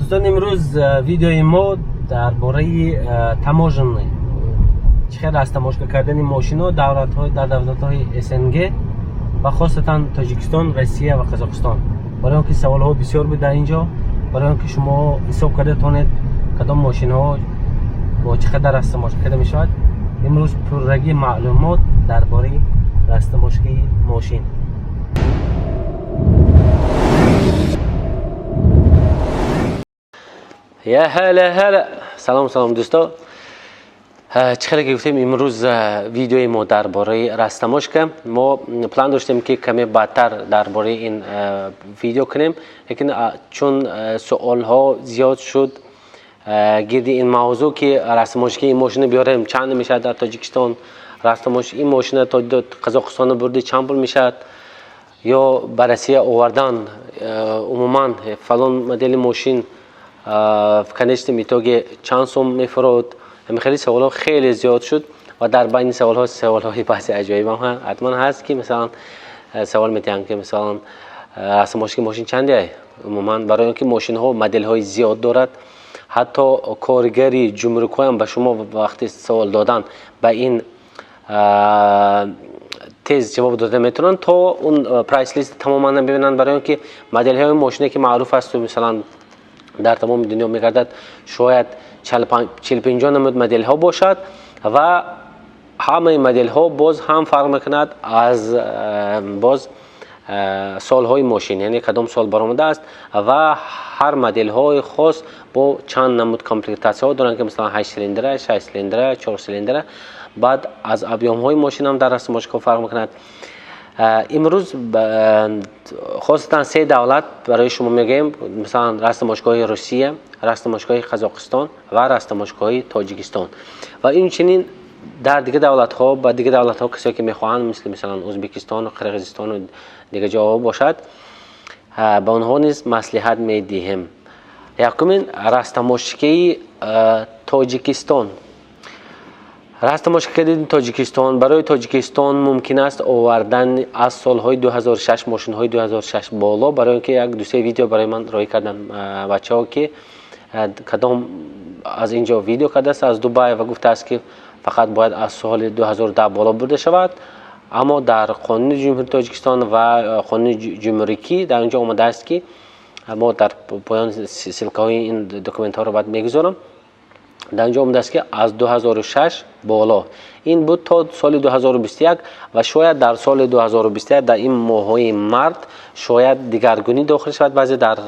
Дӯстон, имрӯз видеои мо дар бораи таможенный, чӣ хел растаможка кардани мошино дар давлатҳои СНГ ва хосатан Тоҷикистон, Россия ва Қазоқистон. Барои он ки саволҳо бисёр буд дар ин ҷо, барои он ки шумо ҳисоб карда тонед, кадом мошинҳо бо чӣ қадар растаможка карда мешавад, имрӯз пуррагӣ маълумот дар бораи растаможкаи мошин. Я ҳала, ҳала, салом, салом, дӯсто. Чӣ хеле ки гуфтем, имрӯз видеои мо дар бораи растаможка. Мо план доштем, ки каме баъдтар дар бораи ин видео кунем, лекин чун суолҳо зиёд шуд гирди ин мавзӯъ, ки растаможкаи ин мошина биёрем, чанд мешавад дар Тоҷикистон, растаможка ин мошина то Қазоқистона бурди, чанд пул мешавад, ё ба Россия овардан умуман фалон модели мошин в конечном итоге чанд сум мефурод. Ҳамин хеле саволҳо хеле зиёд шуд ва дар байни саволҳо саволҳои баъзе аҷоибам ҳатман ҳаст, ки масалан савол метиҳанд, ки масалан растаможки мошин чанде умуман, барои он ки мошинҳо моделҳои зиёд дорад. Ҳатто коргари ҷумрукҳоям ба шумо вақти савол додан ба ин тез ҷавоб дода метавонанд, то он прайс-лист тамоман бибинанд, барои он ки моделҳои мошине, ки маъруф асту масалан дар тамоми дунё мегардад, шояд 40-50 намуд моделҳо бошад ва ҳамаи моделҳо боз ҳам фарқ мекунад аз боз солҳои мошин, яъне кадом сол баромадааст, ва ҳар моделҳои хос бо чанд намуд комплектатсияҳо доранд, ки масалан ҳашт силиндра, шаш силиндра, чор силиндра. Баъд аз объёмҳои мошин ҳам дар растаможкаҳо фарқ мекунад. Имрӯз хосатан се давлат барои шумо мегӯем, масалан растаможкаҳои Русия, растаможкаҳои Қазоқистон ва растаможкаҳои Тоҷикистон, ва инчунин дар дигар давлатҳо, ба дигар давлатҳо касое ки мехоҳанд, мисли масалан Ӯзбекистону Қирғизистону дигар ҷоҳо бошад, ба онҳо низ маслиҳат медиҳем. Якумин растаможкаи Тоҷикистон. Растаможка кардани Тоҷикистон, барои Тоҷикистон мумкин аст овардан аз солҳои 2006, мошинҳои 2006 боло, барои он ки як дусе видео барои ман роҳӣ карданд бачаҳо, ки кадом аз ин ҷо видео кардааст аз Дубай ва гуфтааст, ки фақат бояд аз соли 2010 боло бурда шавад. Аммо дар қонуни Ҷумҳурии Тоҷикистон ва қонуни ҷумҳурикӣ дар он ҷо омадааст, ки мо дар поён ссылкаҳои ин документҳоро баъд мегузорам, дар он ҷо омадааст, ки аз 2006 боло. Ин буд то соли 2021 ва шояд дар соли 2021, дар ин моҳҳои март, шояд дигаргунӣ дохил шавад баъзе дар,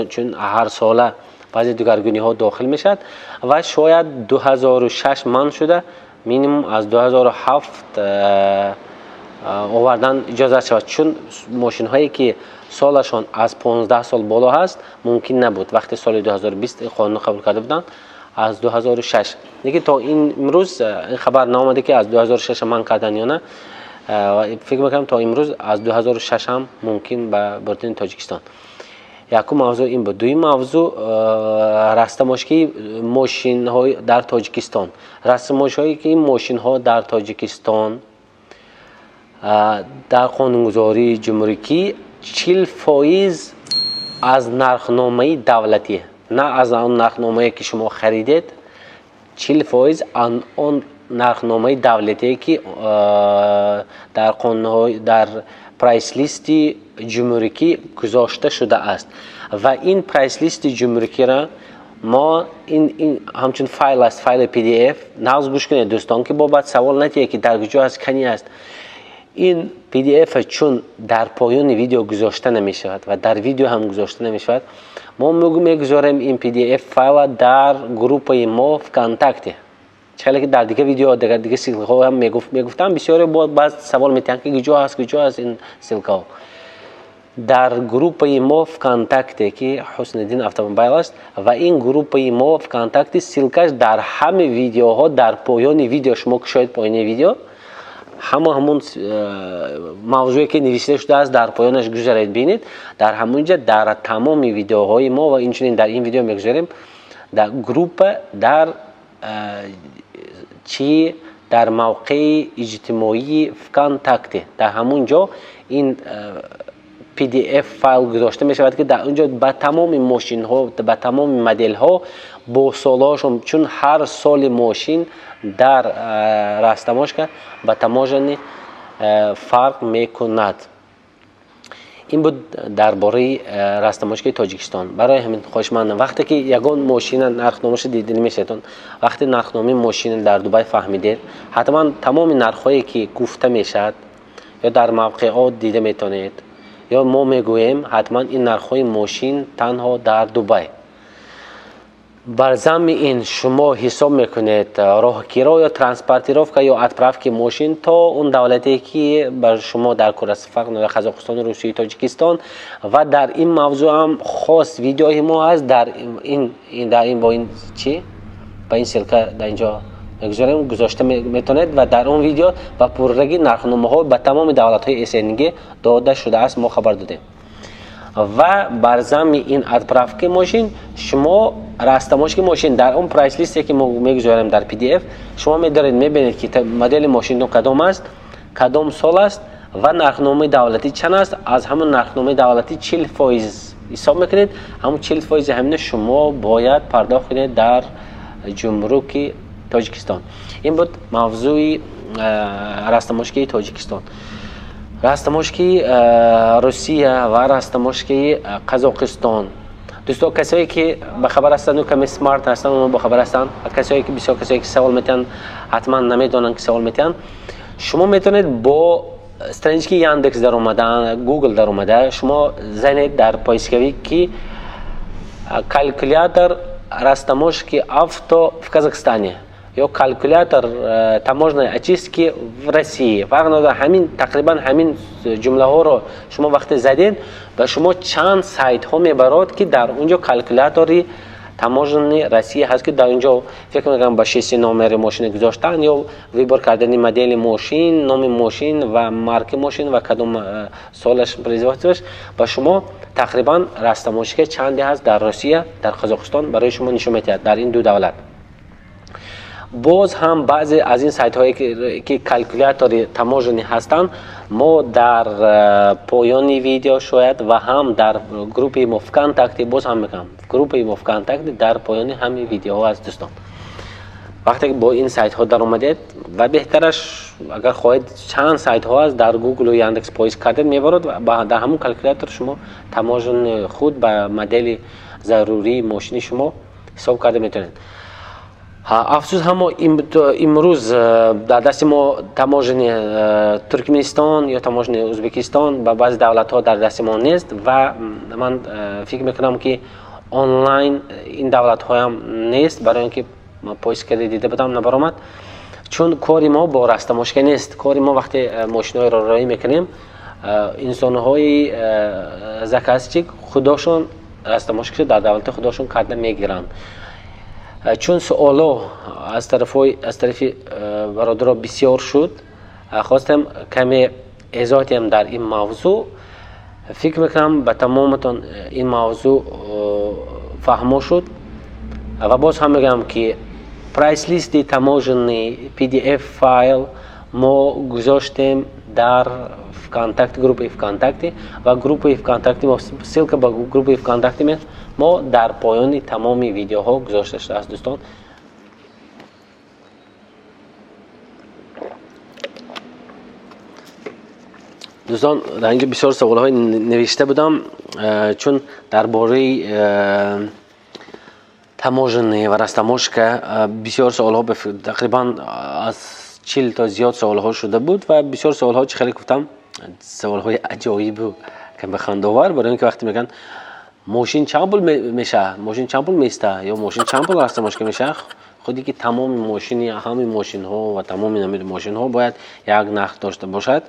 чун ҳар сола баъзе дигаргуниҳо дохил мешавад, ва шояд 2006 манъ шуда, минимум аз 2007 овардан иҷозат шавад, чун мошинҳое ки солашон аз 15 сол боло ҳаст, мумкин набуд вақти соли 2020 қонун қабул карда буданд аз 2006. Лекин то ин имрӯз ин хабар наомада, ки аз 2006 манъ кардан ё на. Фикр мекунам, то имрӯз аз 2006 ҳам мумкин ба бурдани Тоҷикистон. Якум мавзӯъ ин буд. Дуюм мавзӯъ, растаможкаи мошинҳо дар Тоҷикистон. Растаможҳое ки мошинҳо дар Тоҷикистон, дар қонунгузории ҷумҳурикӣ 40% аз нархномаи давлатӣ, на аз он нархномае, ки шумо харидед, 40% он нархномаи давлатие, ки дар қонунҳо, дар прайс-листи ҷумҳурикӣ гузошта шудааст. Ва ин прайс-листи ҷумҳурикиро мо ин ҳамчун файл аст, файли PDF. Нағз гӯш кунед, дӯстон, ки бо баъд савол натиҳед, ки дар куҷо аст, кани аст ин PDF. Чун дар поёни видео гузошта намешавад ва дар видео ҳам гузошта намешавад, мо мегузорем ин PDF файла дар группаи мо ВКонтакте. Хеле ки дар дигар видео, дигар ссылкаҳо ҳам мегуфтам, бисёре баъз савол метиҳанд, ки куҷо ҳаст, куҷо ҳаст ин ссылкаҳо. Дар группаи мо ВКонтакте, ки Ҳусниддин Автомобайл аст, ва ин группаи мо ВКонтакте ссылкаш дар ҳама видеоҳо, дар поёни видео, шумо кушоед поёни видео, ҳама ҳамун мавзӯе, ки нависида шудааст, дар поёнаш гузаред, бинед. Дар ҳамунҷа дар тамоми видеоҳои мо ва инчунин дар ин видео мегузорем, дар группа, дар чӣ, дар мавқеи иҷтимоии ВКонтакте, дар ҳамун ҷо ин PDF файл гузошта мешавад, ки дар он ҷо ба тамоми мошинҳо, ба тамоми моделҳо бо солҳошон, чун ҳар соли мошин дар растаможка ба таможни фарқ мекунад. Ин буд дар бораи растаможкаи Тоҷикистон. Барои ҳамин хоҳишмандам, вақте ки ягон мошина нархномаша дида намешавад, вақте нархномаи мошина дар Дубай фаҳмидед, ҳатман тамоми нархҳое ки гуфта мешавад ё дар мавқеъҳо дида метавонед, ё мо мегӯем, ҳатман ин нархҳои мошин танҳо дар Дубай. Бар замми ин шумо ҳисоб мекунед роҳкиро ё транспортировка ё отправки мошин то он давлате, ки ба шумо дар кор аст, фарқ надорад, Қазоқистон, Русия, Тоҷикистон. Ва дар ин мавзӯъ ҳам хос видеои мо ҳаст, дар ин бо ин чӣ ба ин ссылка дар инҷо мегузорем, гузошта метавонед, ва дар он видео ба пуррагӣ нархномаҳо ба тамоми давлатҳои СНГ дода шудааст, мо хабар додем. Ва бар замми ин отправки мошин, шумо растаможки мошин дар он прайс-листе, ки мо мегузорем дар PDF, шумо медоред, мебинед, ки модели мошинтон кадом аст, кадом сол аст ва нархномаи давлатӣ чанд аст. Аз ҳамон нархномаи давлатӣ 40% ҳисоб мекунед, ҳамон 40 фоизи ҳамина шумо бояд пардохт кунед дар ҷумруки Тоҷикистон. Ин буд мавзӯи растаможкии Тоҷикистон. Растаможкии Русия ва растаможкии Қазоқистон, дӯсто, касое ки бахабар ҳастанд, каме смарт ҳастанд, онҳо бохабар ҳастанд. Касое ки бисёр, касое ки савол метиҳанд, ҳатман намедонанд, ки савол метиҳанд. Шумо метавонед бо странички Яндекс даромада, Гугл даромада, шумо занед дар поисковик, ки «калькулятор растаможки авто в Казахстане» ё «калькулятор таможенной очистки в России», фарқ надорад, ҳамин, тақрибан ҳамин ҷумлаҳоро шумо вақте задед, ба шумо чанд сайтҳо мебарод, ки дар он ҷо калькулятори таможенный Россия ҳаст, ки дар он ҷо, фикр мекунам, ба шасси номери мошина гузоштан ё выбор кардани модели мошин, номи мошин ва марки мошин ва кадом солаш производствош, ба шумо тақрибан растаможка чанде ҳаст дар Русия, дар Қазоқистон барои шумо нишон медиҳад. Дар ин ду давлат боз ҳам баъзе аз ин сайтҳое, ки калькулятори таможенный ҳастанд, мо дар поёни видео шояд ва ҳам дар группаи мо ВКонтакте, боз ҳам мекунам, группаи мо ВКонтакте дар поёни ҳамин видеоҳо аст. Дӯстон, вақте ки бо ин сайтҳо даромадед, ва беҳтараш, агар хоҳед, чанд сайтҳо аст, дар Гуглу Яндекс поиск кардед, мебарод, ва дар ҳамон калькулятор шумо таможенный худ ба модели зарурии мошини шумо ҳисоб карда метавонед. Афсӯс, ҳамо имрӯз дар дасти мо таможенный Туркманистон ё таможенный Ӯзбекистон ба баъзе давлатҳо дар дасти мо нест. Ва ман фикр мекунам, ки онлайн ин давлатҳоям нест, барои он ки поиск карда дида будам, набаромад, чун кори мо бо растаможка нест. Кори мо, вақте мошиноеро роӣ мекунем, инсонҳои заказчик худошон растаможка дар давлати худошон карда мегиранд. Чун суоло аз тарафи бародаро бисёр шуд, хостем каме эзоҳ дар ин мавзӯъ. Фикр мекунам, ба тамоматон ин мавзӯъ фаҳмо шуд. Ва боз ҳам мегӯям, ки прайс-листи таможенный PDF файл мо гузоштем дар ВКонтакте, группаи ВКонтакте, ва группаи ВКонтакте мо, ссылка ба группаи ВКонтакте мо дар поёни тамоми видеоҳо гузошта шудааст, дӯстон. Дӯстон, дар инҷо бисёр саволҳои навишта будам, чун дар бораи таможенный ва растаможка бисёр саволҳо, тақрибан аз 40 то зиёд саволҳо шуда буд. Ва бисёр саволҳо, чӣ хеле гуфтам, саволҳои аҷоибу каме хандовар, барои он ки вақте мегӯянд, мошин чанд пул мешавад, мошин чанд пул меиста ё мошин чанд пул растаможка мешавад, худе ки тамоми мошини, ҳамаи мошинҳо ва тамоми намуди мошинҳо бояд як нарх дошта бошад.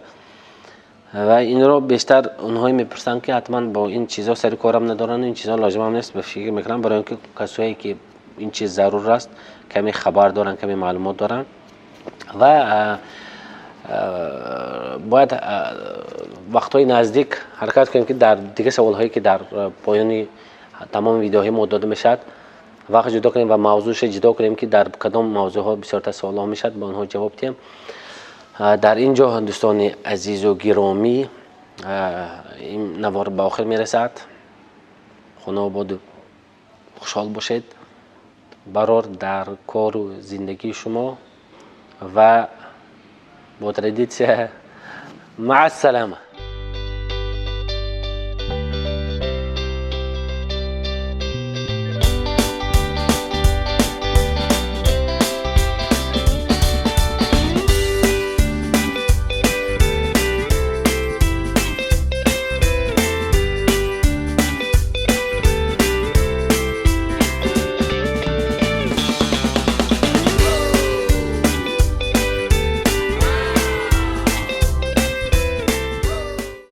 Ва инро бештар онҳое мепурсанд, ки ҳатман бо ин чизҳо сари корам надоранд, ин чизҳо лозимам нест, ба фикр мекунам, барои он ки касое ки ин чиз зарур аст, каме хабар доранд, каме маълумот доранд. Ва бояд вақтҳои наздик ҳаракат кунем, ки дар дигар саволҳое, ки дар поёни тамоми видеоҳои мо дода мешавад, вақт ҷудо кунем ва мавзӯъша ҷудо кунем, ки дар кадом мавзӯъҳо бисёртар саволҳо мешавад, ба онҳо ҷавоб диҳем. Дар ин ҷо, дӯстони азизу гиромӣ. Ин навор ба охир мерасад. Хонаободу хушҳол бошед, барор дар кору зиндагии шумо ва бо традитсия, маа салама.